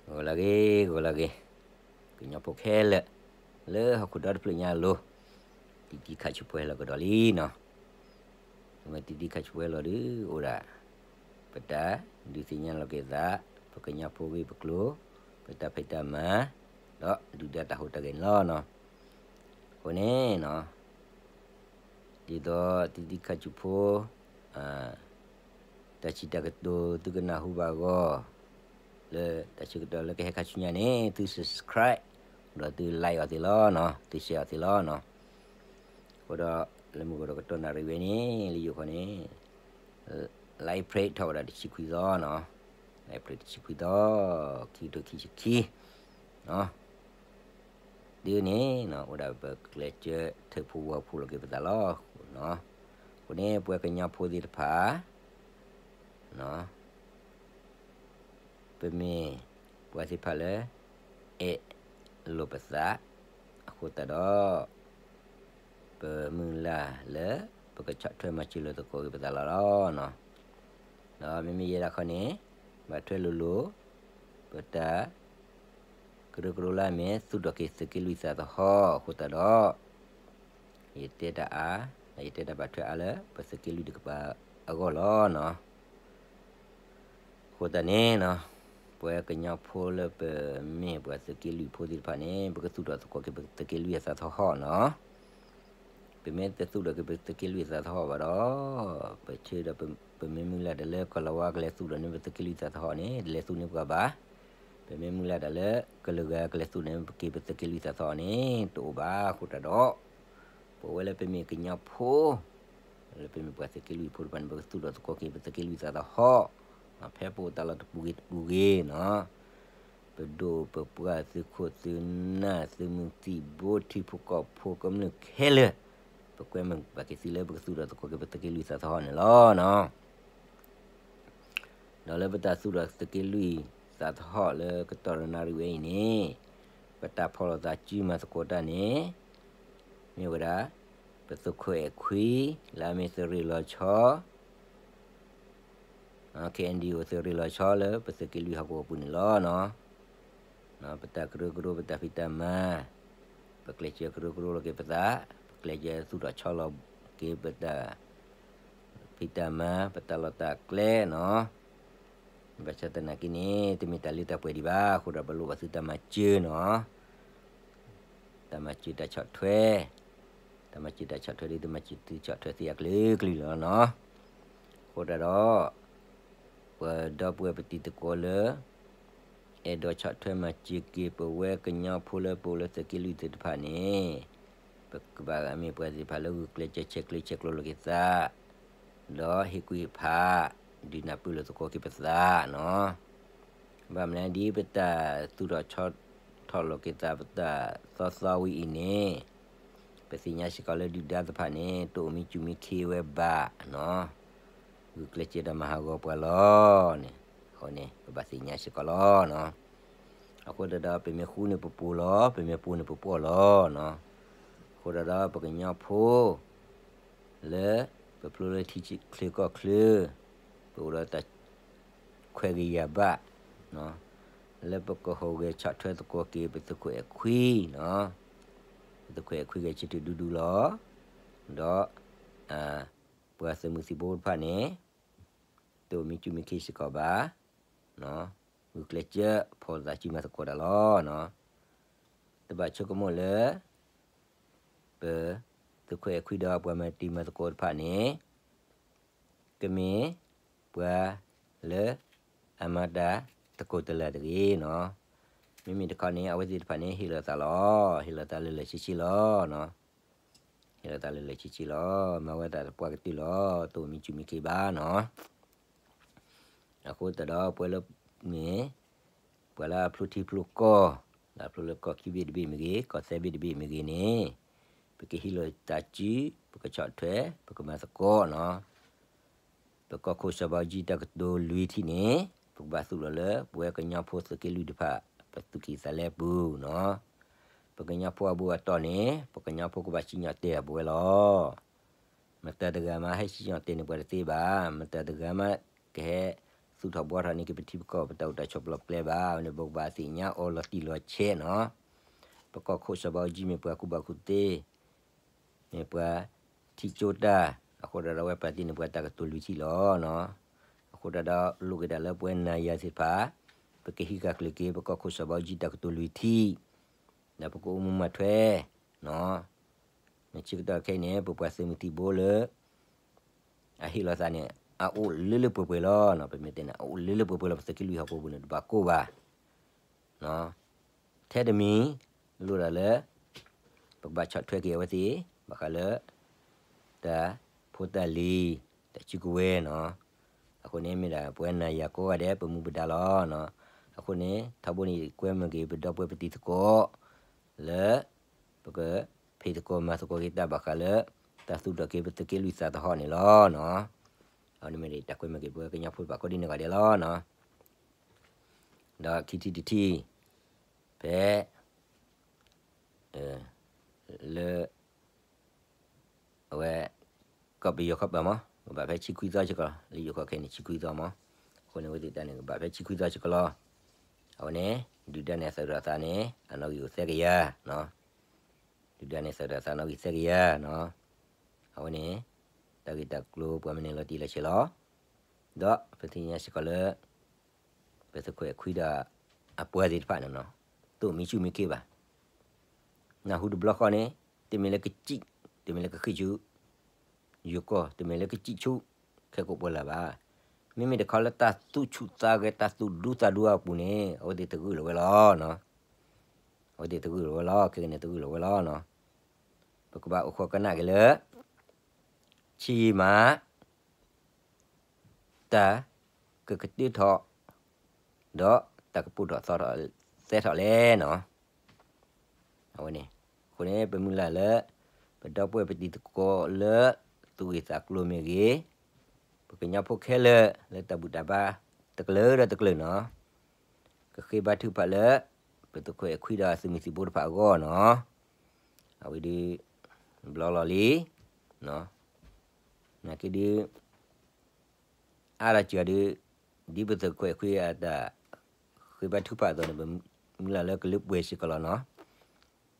ဂီၤလၢအဂ့ၤ, ဂီၤလၢအဂ့ၤ, ကညီဖိခဲလၢာ် လၢဟီၣ်ခိၣ်ဒီတဖျၢၣ်ညါအလိၤ, တံတံခါဆူၣ်ဖိဟဲလီၤကဒီးလံနီၤ. မ့ၢ်တံတံခါဆူၣ်ဖိဟဲလီၤဒီး အိၣ်ဒၣ် ပတၢ်ဒုးသ့ၣ်ညါလီၤက့ၤသး, ပကညီဖိဂ့ၢ်ပကျိၤ, ပတၢ်ဖံးတၢ်မၤ, ဒီးဒုၣ်ဒါတၢ်ဟူးတၢ်ဂဲၤန့ၣ်လီၤနီၤ. အဃိန့ၣ်နီၤ ဒ်သိးတံတံခါဆူၣ်ဖိ တၢ်စံးတၢ်ကတိၤသုကနၢ်ဟူဘၣ်အဂီၢ်, လၢတၢ်ဆၢကတီၢ်လၢကဟဲခါဆူညါန့ၣ် သု subscribe ဒီးသု like အီၤသ့လီၤနီၤ, သု share အီၤသ့လီၤနီၤ. အဃိဒီး လၢမုၢ်ကီၢ်ဒီးကတီၢ်နၣ်ရံၣ်ဝဲန့ၣ် လၢယိၤခီန့ၣ် live pray ထီၣ်ဝဲဒၣ်တဆံခွံသီနီၤ, live pray တဆံခွံသီ, ခံကထိခံဆံခံ ဒ်န့ၣ် အိၣ်ဒၣ်ပကျဲးစၢးထၢဖှိၣ်ဝီဖှိၣ်လီၤက့ၤပသးလီၤ. အဃိန့ၣ် ပဝဲကညီဖိသ့ၣ်တဖၣ် ပမ့ၢ်ပှၤသ့ၣ်တဖၣ်လၢ အဲၣ်လိာ်ပသးအဃိသတးဒီး ပမုၢ်လၢ်လၢ ပကဆီၣ်ထွဲမၤစၢၤလိာ်သကိးက့ၤပသးလီၤနီၤ. ဒီးမ့မ့ၢ်ယဲဒၣ်ခီန့ၣ် ဘၣ်ထွဲလိၤလိၤ ပတၢ် ကရၢကရိလၢအမ့ၢ်သူၣ်ထီၣ်က့ၤသုးက့လွံၢ်သးသဟီၣ်အဃိသတးဒီး ယတဲတၢ်အါ, ယတဲတၢ်ဘၣ်ထွဲအါလၢ ပသုးက့လွံၢ်တကပၤအဂီၢ်လီၤနီၤ. အဃိသတးန့ၣ်နီၤ ပဝဲကညီဖိလၢပမ့ၢ်ပှၤသုးက့လွံၢ်ဖိသ့ၣ်တဖၣ်န့ၣ် ပကသူၣ်ထီၣ်သကိးက့ၤပသုးက့လွံၢ်အသးသဟီၣ်နီၤ. ပမ့ၢ်တသူၣ်ထီၣ်က့ၤပသုးက့လွံၢ်အသးသဟီၣ်ဘၣ်ဒီး ပဆၢဒီးပမ့ၢ်မုၢ်လၢ်တၢ်လၢကီၢ်လၤဝါကလဲၤသူၣ်ထီၣ်န့ၢ်ပသုးက့လွံၢ်သးသဟီၣ်န့ၣ် တလဲၤသူၣ်န့ၢ်ပှၤဘၣ်. ပမ့ၢ်မုၢ်လၢ်တၢ်လၢ ကလုာ်ဂၤကလဲၤသူၣ်န့ၢ်က့ၤပသုးက့လွံၢ်သးသဟီၣ်န့ၣ် တအိၣ်ဘၣ်အဃိတၢ်ဒီး ပဝဲလၢပမ့ၢ်ကညီဖိ လၢပမ့ၢ်ပှၤသုးက့လွံၢ်ဖိတဖၣ်န့ၣ် ပကသူၣ်ထီၣ်သကိးက့ၤပသုးက့လွံၢ်သးသဟီၣ်, ဖဲပအိၣ်တၢ်လီၢ်တပူၤဂ့ၤတပူၤဂ့ၤနီၤ ပဒိၣ်ပပှၢ်သုးခိၣ်သုးနၢ်သုးမုၢ်သံၣ်ဘိထံဖိကီၢ်ဖိကမျၢၢ်ခဲလၢာ် ပကွဲမုာ်ဘၣ်က့ၤသုလၢပကသူၣ်ထီၣ်သကိးက့ၤပသုးက့လွံၢ်သးသဟီၣ်န့ၣ်လီၤနီၤ. ဒီးလၢပတၢ်သူၣ်ထီၣ်သုးက့လွံၢ်သးသဟီၣ်လၢကတီၢ်နၣ်ရံၣ်ဝဲအံၤန့ၣ် ပတၢ်ဖီၣ်လိာ်သးစုမၤသကိးတၢ်န့ၣ် မ့ၢ်ဝဲဒၣ် ပသုးခိၣ်အဲၣ်ခွံ လၢအမ့ၢ်သုးရ့ၣ်လီၤဆီ KNDO သုးရ့ၣ်လီၤဆီလၢပသုးက့လွံၢ်ဟီၣ်ကဝီၤပူၤန့ၣ်လီၤနီၤ. ပတၢ်ကရၢကရိပတၢ်ဖံးတၢ်မၤ ပကျဲးစၢးကရၢကရိလီၤက့ၤပသး, ပကျဲးစၢးသူၣ်ထီၣ်ဆီလီၤက့ၤပတၢ် ဖံးတၢ်မၤ ပတၢ်လီၢ်တၢ်ကျဲနီၤ. ဘၣ်ဆၣ်သနာ်က့န့ၣ် တမ့ၢ်တၢ်လၢတၢ်ပှဲၤဒံးဘၣ် အဃိဒီးပလိၣ်ဘၣ်သုတၢ်မၤစၢၤနီၤ. တၢ်မၤစၢၤတၢ်ဆီၣ်ထွဲ, တၢ်မၤစၢၤတၢ်ဆီၣ်ထွဲဒီး တၢ်မၤစၢၤသုဆီၣ်ထွဲသ့အကလုာ်ကလုာ်လီၤနီၤ. အဃိတၢ်ဒီး ပဒီပုၢ်ဝဲၢ်ပတံၤသကိးလၢ အဲၣ်ဒိးဆီၣ်ထွဲမၤစၢၤက့ၤပဝဲကညီဖိလၢပအိၣ်လၢသုးက့လွံၢ်သ့ၣ်တဖၣ်န့ၣ် ပကဘၣ်မ့ၢ်ပှၤသ့ၣ်တဖၣ်လၢဂုာ်ကျဲးစၢးဆဲးကျိးဆဲးကျိးလီၤက့ၤသး ဒီးဟ့ၣ်ကူၣ်ဟ့ၣ်ဖး ဒုးနၢ်ပၢၢ်လိာ်သကိးက့ၤပသးနီၤ. ဘၣ်မနုၤဒ်ပတၢ်သူၣ်ထီၣ်ဆီထီၣ်လိာ်က့ၤသးပတၢ်သီသီဝံၤအံၤန့ၣ် ပသ့ၣ်ညါစ့ၢ်ကီးလၢဒုၣ်ဒါသ့ၣ်တဖၣ်န့ၣ် တအိၣ်မံစူၣ်မံခ့ဝဲဘၣ်နီၤ. ဂုာ်ကျဲးစၢးဒီးမၤဟးဂီၤပှၤလီၤန့ၣ်, အဃိန့ၣ် ပဘၣ်သ့ၣ်ညါစ့ၢ်ကီးလီၤနီၤ. အဃိတၢ်ဒီး ပမ့ၢ်ဃူန့ၣ်ပပှိၢ်လီၤ, ပမ့ၢ်ပှိၢ်န့ၣ်ပပှီၢ်လီၤနီၤ. အဃိတၢ်ဒီး ပကညီဖိ လၢပဖျိလၢထံချၢကီၢ်ချၢ, ပအိၣ်ဒီးတၢ်ခွဲးဂ့ၤယာ်ဘၣ်, လၢပကဟူးဂဲၤဆီၣ်ထွဲသကိးက့ၤ ပသုးခိၣ်အဲၣ်ခွံနီၤ, ပသုးခိၣ်အဲၣ်ခွံဂဲၤဆၢထၢၣ်ဒူဒူလီၤ. ဒီး ပှၤသုးမုၢ်သံၣ်ဘိတဖၣ်န့ၣ် တအိၣ်မံစူၣ်မံခ့စ့ၢ်ကီးဘၣ်, ဂုာ်ကျဲးစၢးဖီၣ်လိာ်သးစုမၤသကိးတၢ်လီၤ. တဘၣ်ဆိကမိၣ်လၢ ပသုးခိၣ်အဲၣ်ခွံဒီးပှၤမၤတံၤမၤသကိးတဖၣ်န့ၣ် ကမ့ၢ်ပှၤလၢအမၤတၢ်သကိးတလၢ်တဂ့ၤနီၤ. မ့မ့ၢ်တခီန့ၣ် အဝဲသ့ၣ်တဖၣ်န့ၣ် ဟ့ၣ်လီၤသးလီၤ, ဟ့ၣ်လီၤသးလၢလၢဆ့ဆ့လီၤ. ဟ့ၣ်လီၤသးလၢလၢဆ့ဆ့လီၤ, မၤဝဲသးသပှၢ်ကတၢၢ်လီၤ, တအိၣ်မံစူၣ်မံခ့ဘၣ်နီၤ. အဃိသတးဒီး ပဝဲလၢမ့ၢ် ပှၤလၢအဖျိထံဖျိကီၢ်, လၢအဖျိလၢကီၢ်ခံဘ့ၣ်တဘ့ၣ်မ့ၢ်ဂ့ၤ, ကီၢ်သၢဘ့ၣ်တဘ့ၣ်မ့ၢ်ဂ့ၤန့ၣ်, ပကဟ့ၣ်လီၤသးစု, ပကဆီၣ်ထွဲ, ပကမၤသကိးနီၤ. ပကီၢ်ခိၣ်စီၤဘးအူကၠံတၢ်ကတိၤလွံၢ်ထံၣ်န့ၣ်, ပကဘၣ်သူၣ်လီၤလၢ ပဝဲကညီဖိသုးက့လွံၢ်တဖၣ် ပသူၣ်ကံၢ်သးလဲပူၤနီၤ. ပကညီဖိအဘူးအတီၢ်န့ၣ် ပကညီဖိကဘၣ်စံၣ်ညီၣ်တဲာ်အပဝဲလီၤ. မတၤတဂၤမးဟဲစံၣ်ညီၣ်တဲာ်န့ၢ်ပှၤတသ့ဘၣ်, မတၤတဂၤမးကဟဲ ပကဘၣ်သူၣ်ထီၣ်ဘှီထီၣ်န့ၢ်က့ၤပထံပကီၢ် ပတၢ်အိၣ်တၢ်ဆိးပတြၢၤကျဲဘၣ်န့ၣ် ပကဘၣ်သ့ၣ်ညါအီၤလီၤတံၢ်လီၤဆဲးနီၤ. ပကီၢ်ခိၣ်စီၤဘးအူကၠံမ့ၢ်ပှၤကူၣ်ဘၣ်ကူၣ်သ့ မ့ၢ်ပှၤထံၣ်ကၠိတၢ်, အဃိဒၣ်ဒီးအဝဲပာ်တ့ၢ်န့ၢ်ပှၤတၢ်ကတိၤလွံၢ်ထံၣ်လီၤနီၤ. အဃိဒၣ်ဒီးလိၣ်က့ၤဒၣ်လၢပဝဲနၤယၤသ့ၣ်တဖၣ် ပကဟံးဃာ်ကျၢၤက့ၤပကီၢ်ခိၣ်စီၤဘးအူကၠံတၢ်ကတိၤလွံၢ်ထံၣ်, ဒီးပကအိၣ်မူမၤထွဲနီၤ. မ့ၢ်ဆၢကတီၢ်ခဲအံၤန့ၣ် ပပှၤသုးမုၢ်သံၣ်ဘိလၢ အဟ့ၣ်လီၤသးန့ၣ် အအိၣ်လၢလၢပှဲၤပှဲၤလီၤ. ပမ့ၢ်တဲန့ၣ် အအိၣ်လၢလၢပှဲၤပှဲၤလီၤ. ပသုးက့လွံၢ်ဟီၣ်ကဝီၤပူၤန့ၣ် တဘၣ်ကိၢ်ဘၣ်. ထဲတမံၤ လိၣ်ဒၣ်လၢ ပကဘၣ်ဆီၣ်ထွဲက့ၤအဝဲသ့ၣ် ဘၣ်ဃးလၢ တၢ်ဖိတၢ်လံၤ တၢ်စုကဝဲၤနီၤ. အဃိန့ၣ်မ့ၢ်ဒၣ်ပဝဲနၤယၤကိးဂၤဒဲး ပမူပဒါလီၤ. အဃိန့ၣ် ထီဘိန့ၣ် ကွဲမုာ်က့ၤပဒီပုၢ်ဝဲၢ်ပတံၤသကိး လၢ ပကဖံးသကိးမၤသကိးက့ၤတၢ်ဘၣ်ဃးလၢ တၢ်သူၣ်ထီၣ်က့ၤပသုးက့လွံၢ်သးသဟီၣ်န့ၣ်လီၤ. အန့ၣ်မ့ၢ်ဒၣ် တၢ်ကွဲမုာ်က့ၤပဝဲကညီဖိတဖၣ်ကိးဒ်န့ၣ်ဂၤဒဲးလီၤ. ဒီးခံထံၣ်တထံၣ် ဖဲ လၢ အဝဲ ကီၢ်ပယီၤခီပၤမး ကဘၣ်ဖဲဆံခွံသီစ့ၢ်ကီးလီၤ. လၢယိၤကီၢ်ခဲအံၤန့ၣ် ဆံခွံသီမး. အဃိန့ၣ် အဝဲသ့ၣ်တၢ်န့ၣ် ကဘၣ်ဖဲဆံခွံသီစ့ၢ်ကီးလီၤ. အဝဲန့ၣ် ဒုၣ်ဒါန့ၣ်အသုးဒီးသးန့ၣ် အနီၣ်ဂံၢ်အိၣ်သၢကယၤနီၤ. ဒုၣ်ဒါန့ၣ်အသုးဒီးသးနီၣ်ဂံၢ်သၢကယၤနီၤ. အဝဲန့ၣ် တၢ်ဂ့ၢ်တၢ်ကျိၤပှၤမၤန့ၢ်လီၤတံၢ်လီၤဆဲးလီၤ. ဒီးပသ့ၣ်ညါစ့ၢ်ကီးလၢ ပသုးခိၣ်အဲၣ်ခွံဒီး အပှၤသ့ၣ်တဖၣ်န့ၣ်နီၤ တအိၣ်မံဆူၣ်မံခ့ဘၣ်. နၢ်ဟူတဘျီဃီန့ၣ် တမ့ၢ်လၢကစံၣ် တမ့ၢ်လၢကဃ့ၢ်ဆူၣ် ယိၤကီၢ် တမ့ၢ်လၢကစံၣ်ဆူၣ် ခဲကိးပှၢ်လၢ်ဘၣ်. မ့မ့ၢ်တခီလၢတၢ်သူၣ်ဆူၣ်သးဂဲၤ တၢ်သူၣ်ဒူသးဒူအပူၤန့ၣ် အဝဲသ့ၣ်တဂုာ်လီၤဝဲလီၤ. အဝဲသ့ၣ်တဂုာ်လီၤဝဲလီၤ. ခဲကနံၣ်န့ၣ် တဂုာ်လီၤဝဲလီၤ. ပကဘၣ်အိၣ်ဃီကနၣ်က့ၤလၢ ဆံးယံာ်မး တၢ်ကကတၢၢ်ထီၣ် ဒီးတၢ်ကပိာ်ထီၣ်သီထီၣ်သဲထီၣ်လဲၣ်နီၤ. အဝဲန့ၣ် အဃိန့ၣ် ပမုၢ်လၢ်လၢ ပဒီပုၢ်ဝဲၢ်ပတံၤသကိးလၢ သူၣ်ဂ့ၢ်သးကျိၤမ့ၢ်ဂ့ၤ, ပကညီဖိခဲလၢာ်လၢတၢ်ဘူၣ်တၢ်ဘါတကလုာ်ဒီးတကလုာ်နီၤ ကဃ့ဘါထုကဖၣ်လၢ ပသုးခိၣ်အဲၣ်ခွံဒီးသုးမုၢ်သံၣ်ဘိတဖၣ်အဂီၢ်နီၤ. အဝဲဒုး ဘျီလီၤလံ နာ်က့ဒုး အါတက့ၢ်ဒီး ဒ်ပသုးခိၣ်အဲၣ်ခွံအတၢ်ဃ့ဘါထုကဖၣ်အသိးန့ၣ် ပမုၢ်လၢ်လၢကလၢပှဲၤစ့ၢ်ကီးလီၤနီၤ.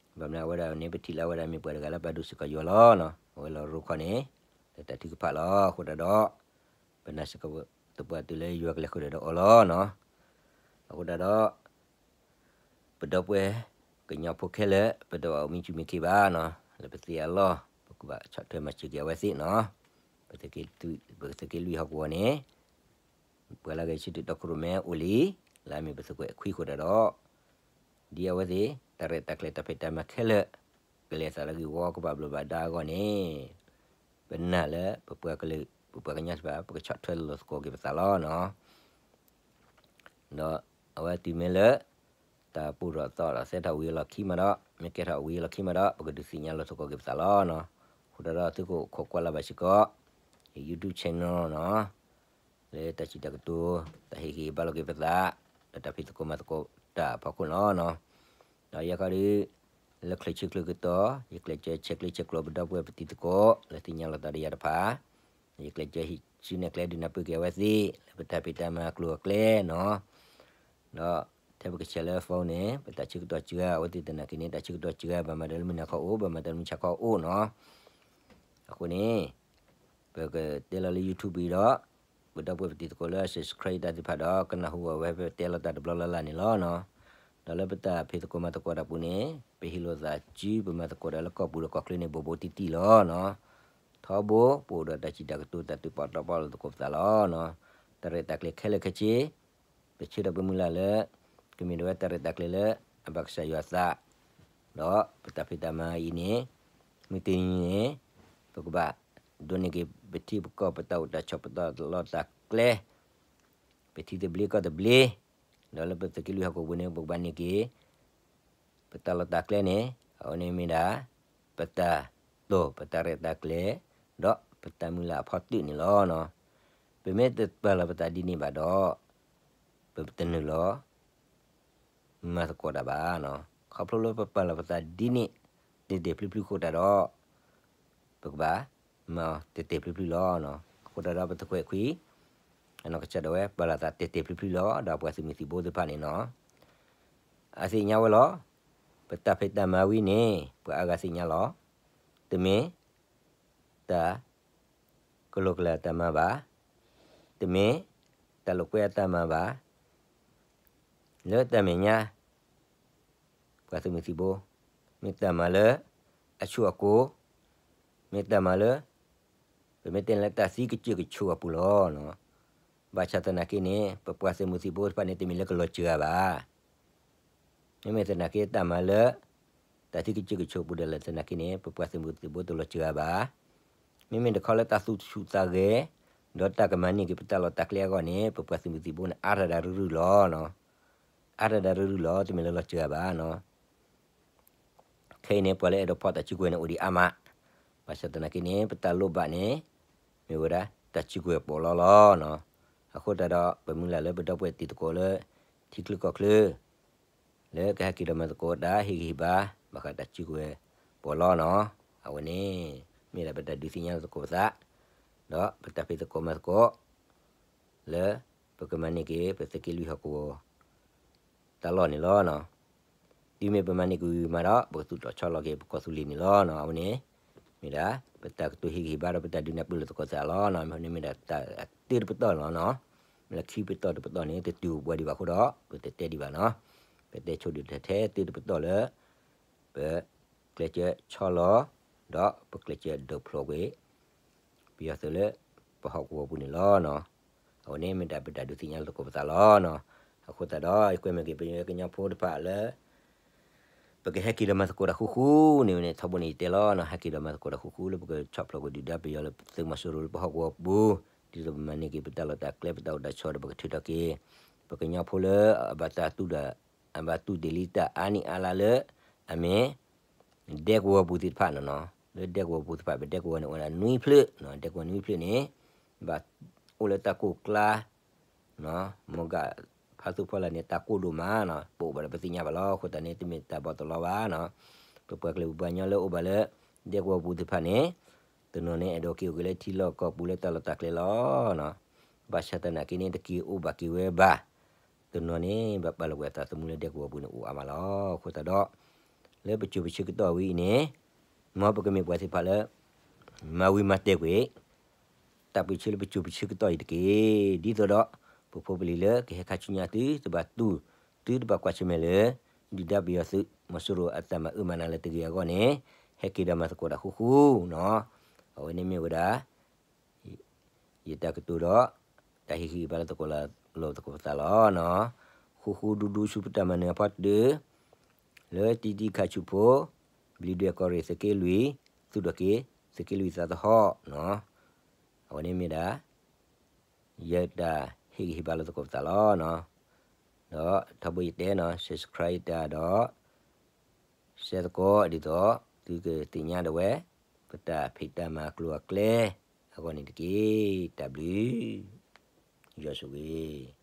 ဘၣ်မနုၤအဝဲဒၣ်န့ၣ် ပထံၣ်လၢအဝဲဒၣ်မ့ၢ်ပှၤတဂၤလၢဘၣ်ဒိစ့ၢ်ကီးယွၤလီၤနီၤ. အဝဲလီၤရိခီန့ၣ် လၢတၢ်ထုကဖၣ်လီၤ. အဃိဒၣ်ဒီး ပနာ်စ့ၢ်ကီးသပှၢ်တုၤလၢယွၤကလဲၤဃုာ်ဒီးအီၤလီၤနီၤ. အဃိဒၣ်ဒီး ပဒီပုၢ်ဝဲၢ်ကညီဖိခဲလၢာ် ပတအိၣ်မံဆူၣ်မံခ့ဘၣ်နီၤ. လၢပသ့အလီၢ် ပကဘၣ်ဆီၣ်ထွဲမၤစၢၤက့ၤအဝဲသ့ၣ်နီၤ. ပသုးက့လွံၢ်ဟီၣ်ကဝီၤန့ၣ် ပှၤလၢအဂဲၤဆၢထၢၣ်တီခိၣ်ရိၣ်မဲအိၣ်လံ လၢအမ့ၢ်ပသုးခိၣ်အဲၣ်ခွံအဃိဒၣ်ဒီး ဒ်အဝဲသ့ၣ် တၢ်ရဲၣ်တၢ်ကျဲၤတၢ်ဖံးတၢ်မၤခဲလၢာ် ကလဲၤသးလၢဂ့ၢ်ဝီကဘၣ်ဘျိးဘၣ်ဒါအဂီၢ်န့ၣ် ပနာ်လၢပပှၤကလုာ် ပပှၤကညီတဖၣ် ပကဆီၣ်ထွဲလိာ်သကိးက့ၤပသးလီၤနီၤ. ဒီးအဝဲတုၤမ့ၢ်လၢ တၢ်ပိာ်ထီၣ်သီထီၣ်သဲထီၣ်ဝံၤအလီၢ်ခံမးဒီး မ့ၢ်ကဲထီၣ်ဝံၤအလီၢ်ခံမးဒီး ပကဒုးသ့ၣ်ညါလိာ်သကိးက့ၤပသးလီၤနီၤ. အဃိဒၣ်ဒီးသုကအိၣ်ခိးကွၢ်လၢ်ဘၣ်စ့ၢ်ကီး YouTube channel နီၤ လၢတၢ်စံးတၢ်ကတိၤ တၢ်ဟ့ၣ်ဂံၢ်ဟ့ၣ်ဘါလိာ်က့ၤပသး ဒီးတၢ်ဖံးသကိးမၤသကိးတၢ်အဖီခိၣ်လီၤနီၤ. ဒီးယဲခီဒီး လၢချၢၣ်ဆၢကျၢၢ်ကတီၢ် ယကျဲးစၢးဆဲးကျၢဆဲးကျိးပဒီပုၢ်ဝဲၢ်ပတံၤသကိး လၢသ့ၣ်ညါလိာ်သးဒီးယၤတဖၣ် ယကျဲးစၢးဟံးစုနဲၣ်ကျဲဒုးနၢ်ပၢၢ်က့ၤအဝဲသ့ၣ် လၢပတၢ်ဖံးတၢ်မၤကျိၤအကျဲနီၤ. ဒီးထဲပကဆဲးလၢ phone န့ၣ် ပတၢ်ဆၢကတီၢ်စှၤ အဝဲသ့ၣ်တနာ်က့ၤန့ၣ် တၢ်ဆၢကတီၢ်စှၤ ဘၣ်မၤဒီးလၢမုၢ်နၤခီအိၣ် ဘၣ်မၤဒီးလၢမုၢ်ဆါခီအိၣ်နီၤ. အဃိန့ၣ် ပကတဲလီၤလၢ YouTube အံၤဒီး ပဒီပုၢ်ဝဲၢ်ပတံၤသကိးလၢ subscribe တၢ်သ့ၣ်တဖၣ်ဒီး ကနၢ်ဟူဝဲပတဲလီၤတၢ်တဘျီလၢ်လၢ်န့ၣ်လီၤနီၤ. ဒီးလၢပတၢ်ဖံးသကိးမၤသကိးတၢ်ပူၤန့ၣ် ပဟ့ၣ်လိာ်သးစု ပမၤသကိးဒီးလၢကီၢ်ပူၤဒီးကီၢ်ချၢန့ၣ် ဘိးဘိတံၢ်တံၢ်လီၤနီၤ. ထီဘိ ပအိၣ်ဒီးတၢ်စံးတၢ်ကတိၤ တၢ်သုးပီၣ်တီပီၣ်လိာ်သကိးပသးလီၤနီၤ. တၢ်ရဲၣ်တၢ်ကျဲၤခဲလၢာ်ခဲဆ့ ပဆၢဒီးပမုၢ်လၢ်လၢ ကမ့ၢ်ဒၣ်ဝဲတၢ်ရဲၣ်တၢ်ကျဲၤလၢ အဘၣ်ကစၢ်ယွၤသး ဒီးပတၢ်ဖံးတၢ်မၤအံၤန့ၣ် မုၢ်တနံၤန့ၣ် ပကဘၣ်ဒိးန့ၢ်က့ၤပထံပကီၢ် ပတၢ်အိၣ်တၢ်ဆိးပတၢ်လီၢ်တၢ်ကျဲ ပထံသဘျ့ကီၢ်သဘျ့ ဒီးလၢပသုးက့လွံၢ်ဟီၣ်ကဝီၤပူၤန့ၣ် ပကဘၣ်န့ၢ်က့ၤ ပတၢ်လီၢ်တၢ်ကျဲန့ၣ် အဝဲန့ၣ်မ့ၢ်ဒၣ် ပတၢ်တိာ် ပတၢ်ရဲၣ်တၢ်ကျဲၤ ဒီးပတၢ်မုၢ်လၢ်အဖီတုာ်န့ၣ်လီၤနီၤ. ပမ့ၢ်တပာ်လီၤပသးဒ်န့ၣ်ဘၣ်ဒီး ပတနုာ်လီၤ မၤသကိးတၢ်ဘၣ်နီၤ. ခီဖျိလၢပပာ်လီၤပသးဒ်န့ၣ် တဲာ်တဲာ်ဖျုးဖျုးအဃိတၢ်ဒီး ပကဘၣ်မၤအီၤတဲာ်တဲာ်ဖျုးဖျုးလီၤနီၤ. အဃိတၢ်ဒီးပသုးခိၣ်အဲၣ်ခွံ အနီၢ်ကစၢ်ဒၣ်ဝဲ ပာ်လီၤသးတဲာ်တဲာ်ဖျုးဖျုးလီၤ ဒီးပှၤသုးမုၢ်သံၣ်ဘိသ့ၣ်တဖၣ်န့ၣ်နီၤ. အသ့ၣ်ညါဝဲလီၤ. ပတၢ်ဖံးတၢ်မၤဝံၤန့ၣ် ပှၤအါဂၤသ့ၣ်ညါလီၤ. တမ့ၢ် တၢ် ကလိၤကလၤတၢ်မၤဘၣ်, တမ့ၢ် တၢ်လိာ်ကွဲအတၢ်မၤဘၣ်, လၢတၢ်မဲာ်ညါ ပှၤသုးမုၢ်သံၣ်ဘိ, မ့ၢ်တၢ်မၤလၢ အဆိအကိ, မ့ၢ်တၢ်မၤလၢ ပမ့ၢ်တဲလၢတၢ်သံကစၢၢ်ကဆိးအပူၤလီၤ. ဘၣ်ဆၣ်သနာ်က့န့ၣ် ပပှၤသုးမုၢ်သံၣ်ဘိတဖၣ်န့ၣ် တမ့ၢ်လၢကလီၤစှၤဘၣ်. မ့မ့ၢ်သနာ်က့တၢ်မၤလၢ တၢ်သံကစၢၢ်ကဆိးပူၤဒီးလဲၣ်သနာ်က့န့ၣ် ပပှၤသုးမုၢ်သံၣ်ဘိတလီၤစှၤဘၣ်. မ့မ့ၢ်တခီလၢတၢ်သူၣ်ဆူၣ်သးဂဲၤ ဒီးတၢ်ကမၤန့ၢ်က့ၤပတၢ်လီၢ်တၢ်ကျဲအဂီၢ်န့ၣ် ပပှၤသုးမုၢ်သံၣ်ဘိန့ၣ် အါတဒၣ်ရုရုလီၤ. အါတဒၣ်ရုရုလီၤ တမ့ၢ်လၢလီၤစှၤဘၣ်နီၤ. ခဲအံၤန့ၣ် ပှၤလၢအဲၣ်ဒိးဖီၣ်တၢ်စုကဝဲၤန့ၣ် အိၣ်ဒံးအါမး. ဘၣ်ဆၣ်သနာ်က့န့ၣ် ပတၢ်လိၣ်ဘၣ်န့ၣ် မ့ၢ်ဝဲဒၣ် တၢ်စုကဝဲၤပီးလီလီၤ. အဃိသတးဒီး ပမုၢ်လၢ်လၢပဒီပုၢ်ဝဲၢ်တံၤသကိးလၢ ထံချၢကီၢ်ချၢ လၢကဟဲက့ၤဒီးမၤသကိးတၢ်ဟ့ၣ်ဂံၢ်ဟ့ၣ်ဘါ ဘၣ်ဃးတၢ်စုကဝဲၤပီးလီနီၤ. အဝဲန့ၣ် မ့ၢ်ဒၣ်ပတၢ်ဒုးသ့ၣ်ညါလၢသကိးပသး ဒီးပတၢ်ဖံးသကိးမၤသကိး လၢပကမၤန့ၢ်က့ၤ ပသုးက့လွံၢ်ဟီၣ်ကဝီၤ တၢ်လီၢ်န့ၣ်လီၤ. တုၤမ့ၢ်ပမၤန့ၢ်ကွံာ်မးဒီး ပကသူၣ်ထီၣ်ဆီလီၤက့ၤ ပကီၢ်သူလ့ၤန့ၣ်လီၤ. အဝဲန့ၣ် မ့ၢ်ဒၣ် ပတၢ်ကတိၤဟ့ၣ်ဂံၢ်ဟ့ၣ်ဘါဒီးပတၢ်ဒုးနၢ်ပၢၢ်လိာ်သကိးသးလီၤ. မ့ၢ်န့ၣ်မ့ၢ်ဒၣ် တၢ်တၢတပတီၢ်လီၤနီၤ. မ့ၢ်လၢခံပတီၢ်တပတီၢ်န့ၣ် တတုၤအိၣ်ပှၤဒံးဘၣ်အဃိဒီး ပတတဲဒံးဘၣ်နီၤ. ပတဲဆိဒုးထဲထဲတၢတပတီၢ်လၢ ပကျဲးစၢးဆီလီၤ ဒီးပကျဲးစၢးဒုးဖျိးကွံာ် ပယီၤသုးလၢ ပဟီၣ်ကဝီၤပူၤန့ၣ်လီၤ. အဝဲန့ၣ်မ့ၢ်ဒၣ်ပတၢ်ဒုးသ့ၣ်ညါလၢသကိးပသးလီၤ. အဃိသတးဒီး ယကွဲမုာ်က့ၤပကညီဖိတဖၣ်လၢ ပကဟဲက့ၤဒီးမၤသကိးတၢ်ဃူဃူန့ၣ်န့ၣ် ထီဘိန့ၣ်ယတဲလီၤနီၤ. ဟဲက့ၤဒီးမၤသကိးတၢ်ဃူဃူလၢပကဆီၣ်ဖျိးကွံာ်ဒုၣ်ဒါပယီၤလၢသုးမီၤစိရိၤလၢပဟီၣ်ကဝီၤပူၤ, ဒ်သိးပမၤန့ၢ်က့ၤပတၢ်လီၢ်တၢ်ကျဲ ပတၢ်အိၣ်တၢ်ဆိးဒီးပကထုးထီၣ်က့ၤ ပကညီဖိလၢအဘၣ်တၢ်တူၢ်ဒီး အဘၣ်တူၢ်တ့ၢ်လံတၢ်အါနံၣ်အါလါလၢ အမ့ၢ် ဒဲကဝီၤပူၤသ့ၣ်တဖၣ်န့ၣ်နီၤ. လၢဒဲကဝီၤပူၤသ့ၣ်တဖၣ် ပဒဲကဝီၤန့ၣ်အိၣ်ဝဲဒၣ်နွံဖျၢၣ်, ဒဲကဝီၤနွံဖျၢၣ်န့ၣ် ဘၣ်အိၣ်လၢတၢ်ကိၢ်ကျါ မ့ၢ်ဂ့ၤ ဖါသူၣ်ဖီလာ်န့ၣ် တၢ်ကိၢ်ဒိၣ်မးနီၤ, ပအိၣ်ဘၣ်ဒီးပသ့ၣ်ညါဘၣ်လီၤ. အဃိသတးန့ၣ် တမ့ၢ်တၢ်ဘီၣ်တလီၤဘၣ်နီၤ. ပပှၤကလုာ်ပပှၤကညီလၢအိၣ်ဘၣ်လၢ ဒဲကဝီၤပူၤသ့ၣ်တဖၣ်န့ၣ် တနီၤန့ၣ် အဲၣ်ဒိးက့ၤအိၣ်က့ၤလၢထံလီၢ်ကီၢ်ပူၤလၢတၢ်လီၢ်တၢ်ကျဲလီၤ. ဘၣ်ဆၣ်သနာ်က့န့ၣ် တက့ၤအိၣ်ဘၣ်က့ၤဝဲဘၣ်. တနီၤန့ၣ် ဘၣ်ပာ်လီၤကွံာ်အသးသမူလၢဒဲကဝီၤပူၤန့ၣ်အိၣ်အါမးလီၤ. အဃိသတးဒီး လၢပစိၤပဆၢကတီၢ်ဝဲအံၤန့ၣ် မ်ပကမ့ၢ်ပှၤသ့ၣ်တဖၣ်လၢ မၤဝံၤမၤတဲာ်ကွံာ် တၢ်ပၢၢ်ဆၢလၢပစိၤပဆၢကတီၢ်အံၤတက့ၢ်. ဒ်သိးဒီး ပဖိပလံၤလၢကဟဲခါဆူညါသုတဘၣ်တူၢ်, သုတဘၣ်ကွၢ်ဆၢၣ်မဲာ်လၢ ဒုၣ်ဒါပယီၤသုးမီၤစိရိၤအတၢ်မၤအၢမၤနးလၢတဂ့ၤအဂီၢ်န့ၣ် ဟဲက့ၤဒီးမၤသကိးတၢ်ဃူဃူနီၤ. အဝဲန့ၣ်မ့ၢ်ဝဲဒၣ် ယတၢ်ကတိၤဒီး တၢ်ဟ့ၣ်ဂံၢ်ဟ့ၣ်ဘါလၢသကိးလၢသကိးပသးလီၤ. ဃူဃူဒူဒူဆူပတၢ်မၤနၢၤအဖီတၢၢ် လၢတံၤတံၤခါဆူၣ်ဖိ ဘျံးဒွဲၣ်ကီၢ်ရ့ၣ်သုးက့လွံၢ် သူၣ်ထီၣ်က့ၤ သုးက့လွံၢ်သးသဟီၣ်နီၤ. အဝဲန့ၣ်မ့ၢ်ဒၣ် ယတၢ်ဟ့ၣ်ဂံၢ်ဟ့ၣ်ဘါလၢသကိးပသးလီၤ. ဒီးထီဘိယတဲနီၤ subscribe ယတၢ်ဒီး share သကိးဒ်သိး သုကသ့ၣ်ညါဒၣ်ဝဲ ပတၢ်ဖံးတၢ်မၤအကျိၤအကျဲ အဂီၢ်န့ၣ်တက့ၢ်. တၢ်ဘျုး ယွၤဆိၣ်ဂ့ၤ